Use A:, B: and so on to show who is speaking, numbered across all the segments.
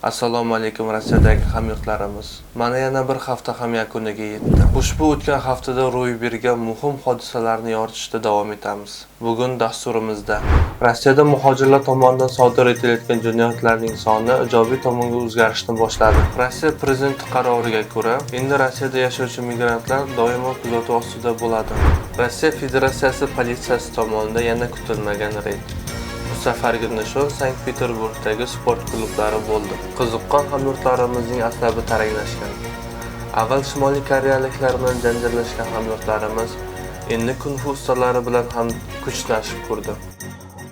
A: Assalomu alaykum, Rossiyadagi hamyurtlarimiz. Mana yana bir hafta ham yakuniga yetdi. Ushbu o'tgan haftada ro'y bergan muhim hodisalarni yoritishda davom etamiz. Bugun dasturimizda Rossiyada muhojirlar tomonidan sodir etilayotgan jinoyatlarning soni ijobiy tomonga o'zgarishni boshladi. Rossiya prezidenti qaroriga ko'ra, endi Rossiyada yashovchi migrantlar doimo kuzatuv ostida bo'ladi. Rossiya Federatsiyasi politsiyasi tomonidan yana kutilmagan reyd. Bu safargi nishon Sankt-Peterburgdagi sport klublari bo'ldi. Qiziqqon hamyurtlarimizning asabi taranglashgan. Avval Shimoliy koreyaliklar bilan janjallashgan hamyurtlarimiz endi kung-fu ustalari bilan ham kuch sinashib ko'rdi.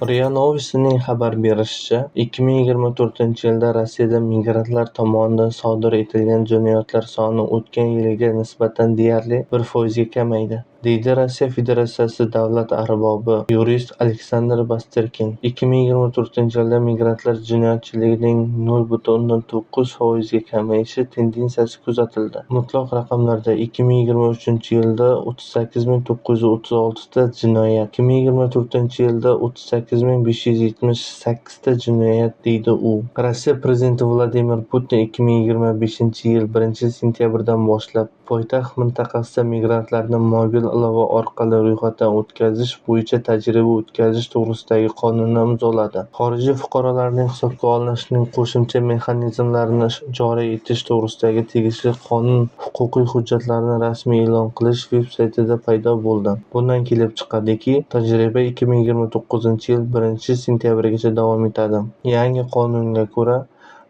A: RIA Novostining xabar berishicha, 2024-yilda Rossiyada migrantlar tomonidan sodir etilgan jinoyatlar soni o'tgan yilga nisbatan deyarli 1% ga kamaydi, deydi Rossiya Federatsiyasi davlat arbobi, yurist Aleksandr Basterkin. 2024-yilda migrantlar jinoyatchiligining 0,9% ga kamayishi tendensiyasi kuzatildi. Mutlaq raqamlarda 2023-yilda 38 936 ta jinoyat, 2024-yilda 38 578 ta jinoyat, deydi u. Rossiya prezidenti Vladimir Putin 2025-yil 1-sentyabrdan boshlab poytaxt mintaqasida migrantlarni mobil ilova orqali ro'yxatdan o'tkazish bo'yicha tajriba o'tkazish to'g'risidagi qonunni imzoladi. Xorijiy fuqarolarning hisobga olinishining qo'shimcha mexanizmlarini joriy etish to'g'risidagi tegishli qonun huquqiy hujjatlarni rasmiy e'lon qilish veb-saytida paydo bo'ldi. Bundan kelib chiqadiki, tajriba 2029-yil 1-sentyabrgacha davom etadi. Yangi qonunga ko'ra,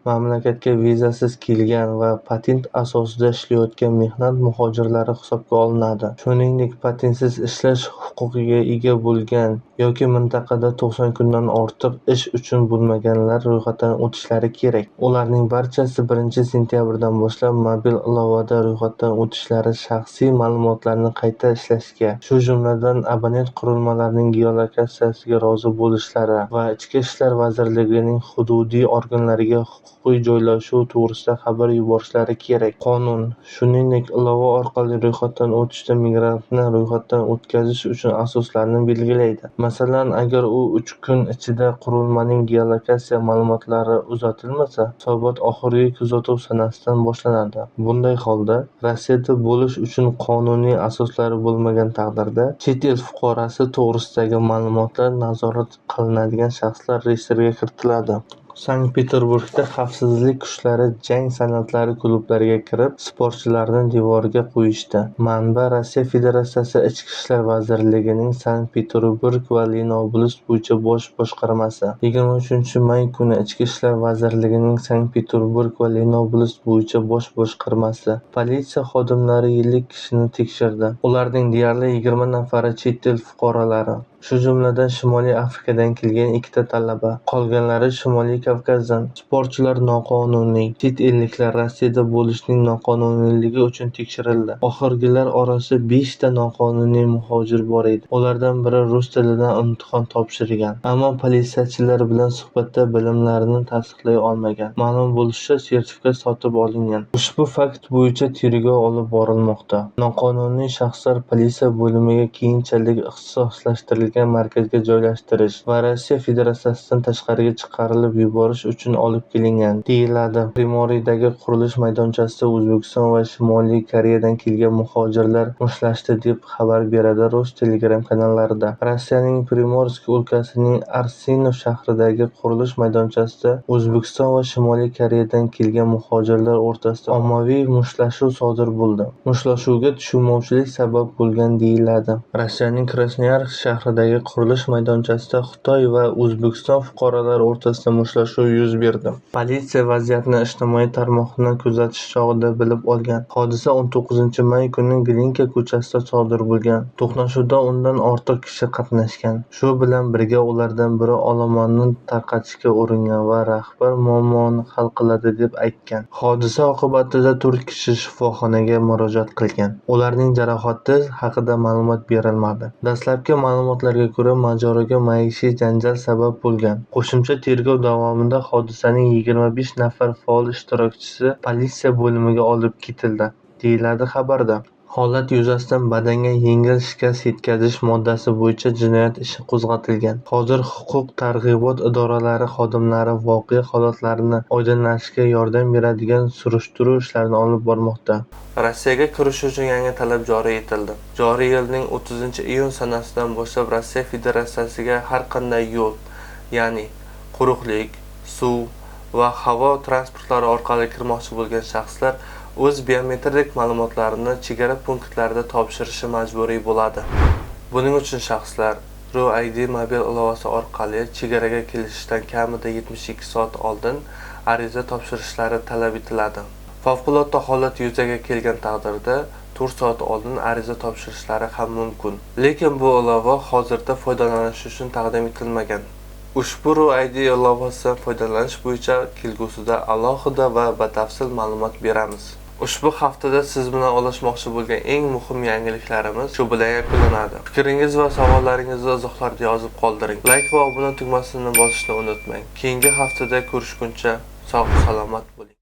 A: mamlakatga vizasiz kelgan va patent asosida ishlayotgan mehnat muhojirlari hisobga olinadi. Shuningdek, patentsiz ishlash huquqiga ega bo'lgan yoki mintaqada 90 kundan ortiq ish uchun bo'lmaganlar ro'yxatdan o'tishlari kerak. Ularning barchasi 1-sentyabrdan boshlab mobil ilovada ro'yxatdan o'tishlari, shaxsiy ma'lumotlarni qayta ishlashga, shu jumladan abonent qurilmalarining geolokatsiyasiga rozi bo'lishlari va Ichki ishlar vazirligining hududiy organlariga huquqiy joylashuv to'g'risida xabar yuborishlari kerak. Qonun, shuningdek, ilova orqali ro'yxatdan o'tishda migrantni ro'yxatdan o'tkazish uchun asoslarni belgilaydi. Masalan, agar u 3 kun ichida qurilmaning geolokatsiya ma'lumotlari uzatilmasa, hisobot oxirgi kuzatuv sanasidan boshlanadi. Bunday holda, Rossiyada bo'lish uchun qonuniy asoslari bo'lmagan taqdirda, chet el fuqarosi to'g'risidagi ma'lumotlar nazorat qilinadigan shaxslar reyestriga kiritiladi. Sankt-Peterburgda xavfsizlik kuchlari jang san'atlari klublariga kirib, sportchilarni devorga qo'yishdi. Manba: Rossiya Federatsiyasi Ichki ishlar vazirligining Sankt-Peterburg va Lenoblast bo'yicha bosh boshqarmasi. 23-may kuni Ichki ishlar vazirligining Sankt-Peterburg va Lenoblast bo'yicha bosh boshqarmasi politsiya xodimlari 50 kishini tekshirdi. Ularning deyarli 20 nafari chet el fuqarolari, shu jumladan Shimoliy Afrikadan kelgan ikkita talaba, qolganlari Shimoliy Kavkazdan. Sportchilar noqonuniy, chet elliklar Rossiyada bo'lishining noqonuniyligi uchun tekshirildi. Oxirgilar orasida beshta noqonuniy muhojir bor edi. Ulardan biri rus tilidan imtihon topshirgan, ammo politsiyachilar bilan suhbatda bilimlarini tasdiqlay olmagan. Ma'lum bo'lishicha, sertifikat sotib olingan. Ushbu fakt bo'yicha tergov olib borilmoqda. Noqonuniy shaxslar politsiya bo'limiga, keyinchalik ixtisoslashtirilgan markazga joylashtirish va Rossiya Federatsiyasidan tashqariga chiqarib yuborish uchun olib kelingan, deyiladi. Primoredagi qurilish maydonchasida O'zbekiston va Shimoliy Koreyadan kelgan muhojirlar mushtlashdi, deb xabar beradi rus Telegram-kanallarida. Rossiyaning Primorsk o'lkasining Arsenov shahridagi qurilish maydonchasida O'zbekiston va Shimoliy Koreyadan kelgan muhojirlar o'rtasida ommaviy mushtlashuv sodir bo'ldi. Mushtlashuvga tushunmovchilik sabab bo'lgan, deyiladi. Rossiyaning Krasnoyarsk shahridagi qurilish maydonchasida Xitoy va O'zbekiston fuqarolari o'rtasida mushtlashuv yuz berdi. Politsiya vaziyatni ijtimoiy tarmoqni kuzatish chog'ida bilib olgan. Hodisa 19-may kuni Glinka ko'chasida sodir bo'lgan. To'qnashuvda o'ndan ortiq kishi qatnashgan. Shu bilan birga ulardan biri olomonni tarqatishga uringan va rahbar muammoni hal qiladi deb aytgan. Hodisa oqibatida to'rt kishi shifoxonaga murojaat qilgan. Ularning jarohati haqida ma'lumot berilmadi. Dastlabki ma'lumotlarga ko'ra, mojaroga maishiy janjal sabab bo'lgan. Qo'shimcha tergov davomida hodisaning 25 nafar faol ishtirokchisi politsiya bo'limiga olib ketildi, deyiladi xabarda. Holat yuzasidan badanga yengil shikast yetkazish moddasi bo'yicha jinoyat ishi qo'zg'atilgan. Hozir huquq-tartibot idoralari xodimlari voqea holatlarini oydinlashtirishga yordam beradigan surishtiruv ishlarini olib bormoqda. Rossiyaga kirish uchun yangi talab joriy etildi. Joriy yilning 30-iyun sanasidan boshlab Rossiya Federatsiyasiga har qanday yo'l, ya'ni quruqlik, suv va havo transportlari orqali kirmoqchi bo'lgan shaxslar o'z biometrik ma'lumotlarini chegara punktlarida topshirishi majburiy bo'ladi. Buning uchun shaxslar RuID mobil ilovasi orqali chegaraga kelishdan kamida 72 soat oldin ariza topshirishlari talab etiladi. Favqulodda holat yuzaga kelgan taqdirda 4 soat oldin ariza topshirishlari ham mumkin. Lekin bu ilova hozirda foydalanish uchun taqdim etilmagan. Ushbu RuID ilovasidan foydalanish bo'yicha kelgusida alohida va batafsil ma'lumot beramiz. Ushbu haftada siz bilan ulashmoqchi bo'lgan eng muhim yangiliklarimiz shu bilan yakunlanadi. Fikringiz va savollaringizni izohlarda yozib qoldiring. Layk va obuna tugmasini bosishni unutmang. Keyingi haftada ko'rishguncha sog' salomat bo'ling.